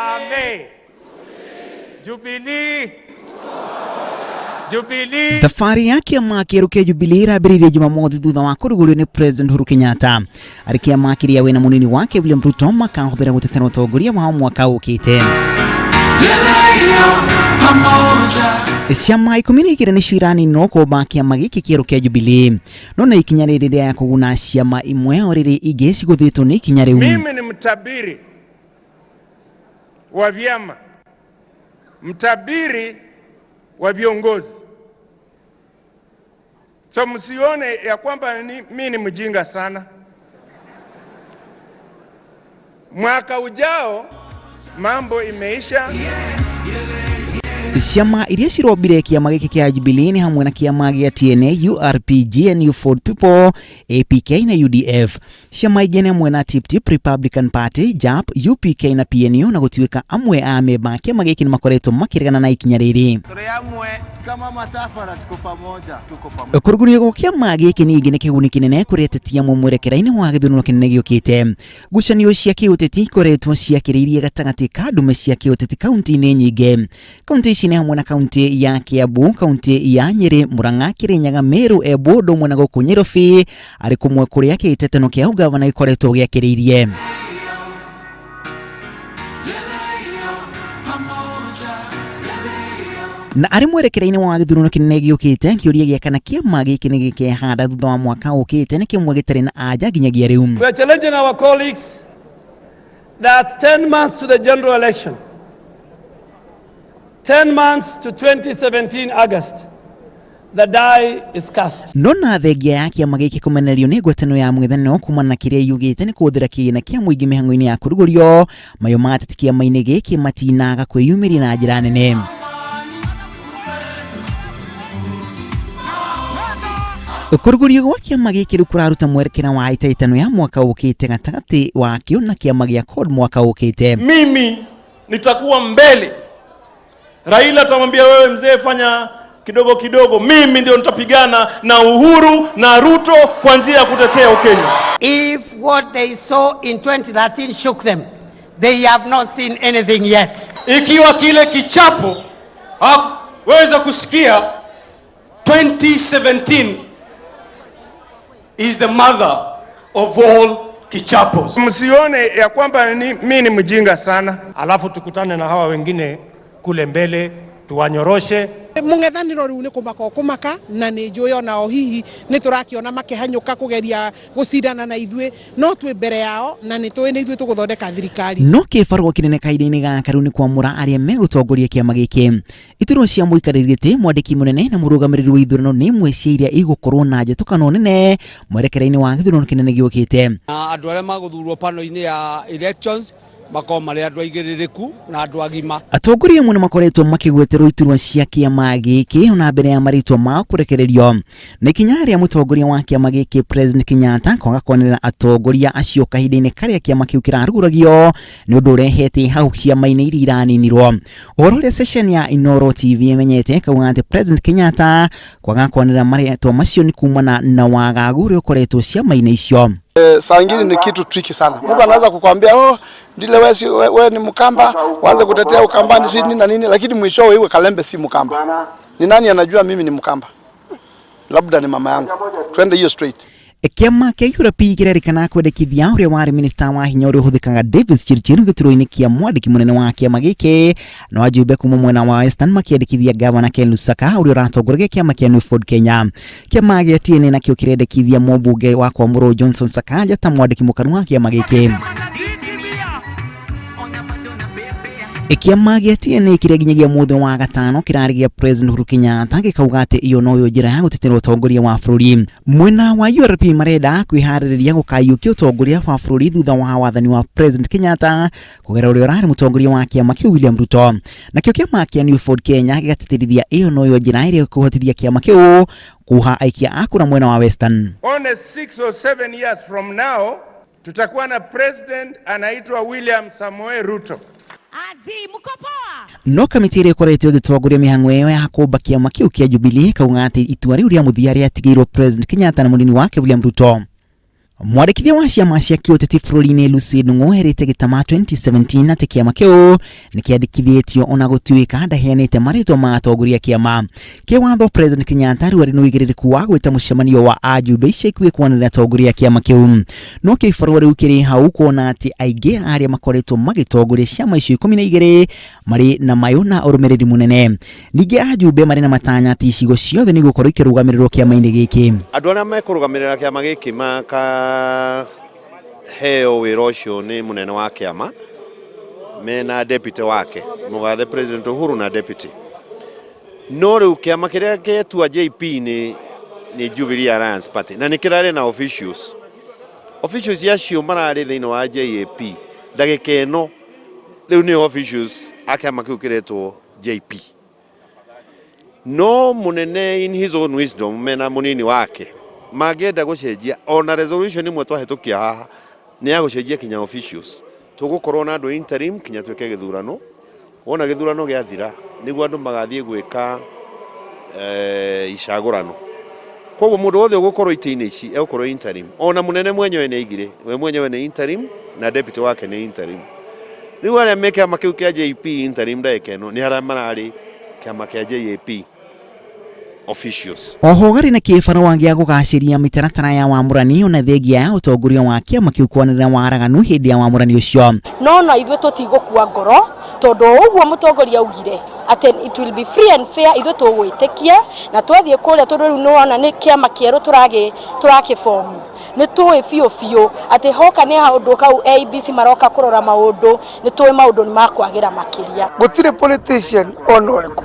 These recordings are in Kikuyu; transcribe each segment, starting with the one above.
Harambee! Jubilee! Jubilee! Thabarĩ ya kĩama kĩerũ kĩa Jubilee ĩrambĩrĩirie Jumamothi thutha wa kũrugũrio nĩ President Uhuru Kenyatta. Arĩ kĩama kĩrĩa we na mũnini wake William Ruto makahũthĩra gũtetera ũtongoria wao mwaka ũkĩte. Ciama 12 nĩcio iraninwo kũmba kĩama gĩkĩ kĩerũ kĩa Jubilee. No na ikinya rĩrĩ rĩa kũguna ciama imwe o rĩrĩ ingĩ cigũthĩtwo nĩ ikinya rĩu. Mimi ni mtabiri wa vyama, mtabiri wa viongozi. So msione ya kwamba mi ni mjinga sana. Mwaka ujao mambo imeisha. Ciama iria cirombire kĩama gĩkĩ kĩa Jubilee nĩ hamwe na kĩama gĩa TNA, URP, GNU Ford People, APK na UDF. Ciama ingĩ nĩ hamwe na TipTip, Republican Party, JAP, UPK na PNU na gũtuĩka amwe a amemba a kĩama gĩkĩ nĩ makoretwo makĩregana na ikinya rĩrĩ. Tũrĩ amwe kama masafara, tuko pamoja, tuko pamoja. Kũrugũrio gwa kĩama gĩkĩ ningĩ nĩ kĩguni kĩnene kũrĩ ateti amwe mwerekera-inĩ wa gĩthurano kĩnene gĩũkĩte. Ngucanio cia kĩũteti ikoretwo ciakĩrĩirie gatagatĩ ka ndume cia kĩũteti kaunti-inĩ nyingĩ. Kaunti ici nĩ hamwe na kaunti ya Kiambu, kaunti ya Nyĩrĩ, Murang'a, Kĩrĩnyaga, Meru, Embu, ũndũ ũmwe na gũkũ Nyairobi, arĩ kũmwe kũrĩa kĩhĩtahĩtano kĩa ũgavana gĩkoretwo gĩakĩrĩirie. Na arĩ mwerekera-inĩ wa gĩthurano kĩnene gĩũkĩte, kĩũria gĩa kana kĩama gĩkĩ nĩ gĩkehanda thutha wa mwaka ũkĩte nĩ kĩmwe gĩtarĩ na anja nginyagia rĩu. We are challenging our colleagues that 10 months to the general election, 10 months to 2017 August, the die is cast. No na thengia ya kĩama gĩkĩ kũmenererio nĩ ngwatanĩro ya mũng'ethanĩro kumana na kĩrĩa yugĩte nĩ kũhũthĩra kĩgĩna kĩa mũingĩ mĩhang'o-inĩ ya kũrugũrio, mayũ ma ateti kĩama-inĩ gĩkĩ matinaga kwĩyumĩria na njĩra nene. Kũrugũrio gwa kĩama gĩkĩ rĩu kũraruta mwerekera wa hĩtahĩtano ya mwaka ũkĩte gatagatĩ wakĩo na kĩama gĩa CORD mwaka ũkĩte. Mimi nitakuwa mbele. Raila atamwambia wewe mzee, fanya kidogo kidogo. Mimi ndio nitapigana na Uhuru na Ruto kwa njia ya kutetea Ukenya. If what they saw in 2013 shook them, they have not seen anything yet. Ikiwa kile kichapo hakuweza kusikia, 2017 is the mother of all kichapos. Msione ya kwamba mi ni mjinga sana. Alafu tukutane na hawa wengine kule mbele tuwanyoroshe. Mũng'ethanĩro rĩu nĩ kũmaka ũkũmaka na nĩ njũĩ onao hihi nĩ tũrakĩona makĩhanyũka kũgeria gũcindana na ithuĩ, no twĩ mbere yao na nĩ tũĩ nĩ ithuĩ tũgũthondeka thirikari. No kĩbarũa kĩnene kahinda-inĩ gaka rĩu nĩ kwamũra arĩa megũtongoria kĩama gĩkĩ. Iturwa cia mũikarĩri gĩtĩ, mwandĩki mũnene na mũrũgamĩrĩri wa ithurano nĩ imwe cia iria igũkorwo na njatũkano nene mwerekera-inĩ wa gĩthurano kĩnene gĩũkĩte. Na andũ arĩa magũthurwo panel-inĩ ya elections makorwo marĩ andũ aigĩrĩrĩku na andũ agima. Atongoria amwe nĩ makoretwo makĩgweterwo iturwa cia kĩama gĩkĩ ona mbere ya marĩtwa mao kũrekererio. Na ikinya rĩa mũtongoria wa kĩama gĩkĩ President Kenyatta kwaga kwanĩrĩra atongoria acio kahinda-inĩ karĩa kĩama kĩu kĩrarugũragio nĩ ũndũ ũrehete hau ciama-inĩ iria iraninirwo. Ũhoro ũrĩa ceceni ya Inooro TV ĩmenyete kauga atĩ President Kenyatta kwaga kwanĩrĩra marĩtwa macio nĩ kumana na wagagu ũrĩa ũkoretwo ciama-inĩ icio. Saa ingine ni kitu tricky sana. Mtu anaweza kukwambia oh, ndile wewe si wewe ni Mkamba, waanze kutetea Ukambani si nini na nini, lakini mwishowe iwe Kalembe si Mkamba. Ni nani anajua mimi ni Mkamba? Labda ni mama yangu. Twende hiyo straight. Kĩama kĩa URP kĩrerĩkana kwendekithia ũrĩa warĩ minista wa hinya ũrĩa ũhũthĩkaga Davis Chirchir gĩturwa-inĩ kĩa mwandĩki mũnene wa kĩama gĩkĩ na wajumbe kuma mwena wa Western makĩendekithia gavana Ken Lusaka ũrĩa ũratongoragia kĩama kĩa New Ford Kenya. Kĩama gĩa TNA nakĩo kĩrendekithia mũmbunge wa Kwamũrũ Johnson Sakaja ta mwandĩki mũkaru wa kĩama gĩkĩ. Kĩama gĩa TNA kĩrĩa nginyagia mũthĩ wa gatano kĩrarĩ gĩa President Uhuru Kenyatta gĩkauga atĩ iyo noyo njĩra ya gũtetera ũtongoria wa bũrũri. Mwena wa URP marenda kwĩharĩrĩria gũkayũkia ũtongoria wa bũrũri thutha wa wathani wa President Kenyatta kũgerera ũrĩa ũrarĩ mũtongoria wa kĩama kĩu William Ruto. Nakĩo kĩama kĩa New Ford Kenya gĩgatĩtĩrithia ĩyo noyo njĩra ĩrĩa ĩkũhotithia kĩama kĩu kuha aikia a kura mwena wa Western. Only 6 or 7 years from now tutakuwa na president anaitwa William Samoei Ruto. No kamĩtĩ ĩrĩa ĩkoretwo ĩgĩtongoria mĩhang'o ĩyo ya kũmba kĩama kĩu kĩa Jubilee ĩkauga atĩ itua rĩu rĩa mũthia rĩatigĩirwo President Kenyatta na mũnini wake William Ruto. Mwandĩkithia wa ciama cia kĩũteti bũrũri-inĩ Lucy Ndung'u erĩte Gĩtama 2017 atĩ kĩama kĩu nĩ kĩandĩkithĩtio ona gũtuĩka ndaheanĩte marĩtwa ma atongoria kĩama. Kĩwatho President Kenyatta rĩu arĩ na ũigĩrĩrĩku wa gwĩta mũcemanio wa ajumbe ica ikuhĩ kwanĩrĩra atongoria kĩama kĩu. No kĩbarũa rĩu kĩrĩ hau kuona atĩ aingĩ arĩa makoretwo magĩtongoria ciama icio 12 marĩ na mayũ na ũrũmĩrĩri mũnene. Ningĩ ajumbe marĩ na matanya atĩ icigo ciothe nĩ igũkorwo ikĩrũgamĩrĩrwo kĩama-inĩ gĩkĩ. Andũ arĩa mekũrũgamĩrĩra kĩama gĩkĩ makaheo wĩra ũcio nĩ mũnene wa kĩama mena deputy wake mũgathe President Uhuru na deputy. No rĩu kĩama kĩrĩa gĩetua JP nĩ Jubilee Alliance Party na nĩ kĩrarĩ na officials. Officials acio mararĩ thĩinĩ wa JAP ndagĩka ĩno rĩu nĩ officials a kĩama kĩu kĩretwo JP. No mũnene in his own wisdom mena mũnini wake mangĩenda gũcenjia ona resolution imwe twahĩtũkia haha nĩ ya gũcenjia kinya officials. Tũgũkorwo na andũ interim kinya twĩke gĩthurano. Wona gĩthurano gĩathira nĩguo andũ magathiĩ gwĩka icagũrano. Koguo mũndũ wothe ũgũkorwo itĩ-inĩ ici egũkorwo interim. Ona mũnene mwenyewe nĩ aigire, we mwenyewe nĩ interim na deputy wake nĩ interim. Rĩu arĩa me kĩama kĩu kĩa JP interim ndagĩka ĩno nĩ arĩa mararĩ kĩama kĩa JAP officials. Oho garĩ na kĩbarũa gĩa gũgacĩria mĩtaratara ya wamũrani ona thengia ya ũtongoria wa kĩama kĩu kwanĩrĩra waraganu hĩndĩ ya wamũrani ũcio. No na ithuĩ tũtigũkua ngoro tondũ ũguo mũtongoria augire atĩ it will be free and fair, ithuĩ tũgwĩtĩkia na twathiĩ kũrĩa tondũ rĩu nĩwona nĩ kĩama kĩerũ tũrakĩbomu. Nĩ tũĩ biũ biũ atĩ hoka nĩ handũ kau ABC maroka kũrora maũndũ, nĩ tũĩ maũndũ nĩ makwagĩra makĩria. Gũtirĩ politician ona ũrĩkũ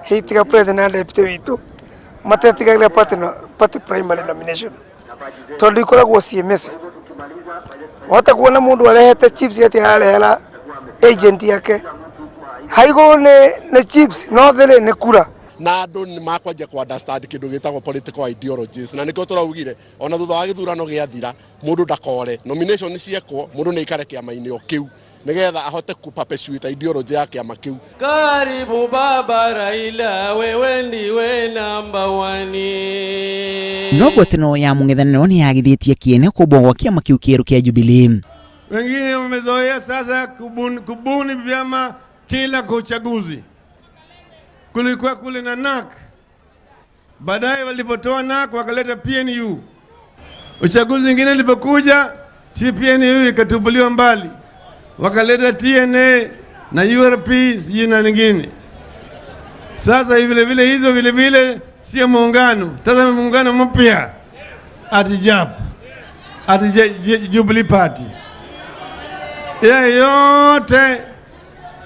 hĩtiga president na deputy witũ matetigagĩra party primary nomination tondũ ikoragwo ciĩ messy. Wahota kuona mũndũ arehete chips atĩ ararehera agent yake haigũrũ nĩ chips no thĩ nĩ kura. Na andũ nĩ makwanjia ku understand kĩndũ gĩtagwo political ideologies na nĩkĩo tũraugire ona thutha wa gĩthurano gĩathira mũndũ ndakore nomination ciekwo mũndũ nĩ aikare kĩama-inĩ o kĩu nĩgetha ahote ku perpetuate ideology ya kĩama kĩu. Karibu baba Raila, wewe ndiwe number one. No ngwatanĩro ya mũng'ethanĩro nĩ yagithĩtie kĩene kũmbwo gwa kĩama kĩu kĩerũ kĩa Jubilee. Wengine wamezoea sasa kubuni vyama kila kwa uchaguzi. Kulikuwa kule na NAK, baadaye walipotoa NAK wakaleta PNU. Uchaguzi mwingine ulipokuja PNU ikatupuliwa mbali, wakaleta TNA na URP sijui na nyingine. Sasa hivi vile vile hizo vile vile sio muungano, sasa muungano mpya ati JAP, ati Jubilee Party. Ya yote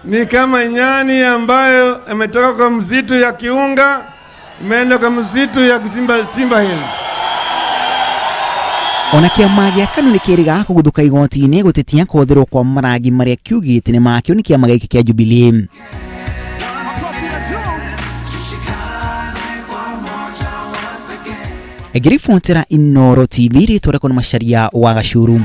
ni kama nyani ambayo imetoka kwa msitu ya Kiunga imeenda kwa msitu ya Simba Hills. Ona kĩama gĩa KANU nĩ kĩrĩga kũguthũka igoti-inĩ gũtetia kũhũthĩrwo kwa marangi marĩa kiugĩte nĩ makĩo nĩ kĩama gĩkĩ kĩa Jubilee. Ngĩribotera Inooro TV rĩtwa rĩakwa nĩ Macharia wa Gacuru.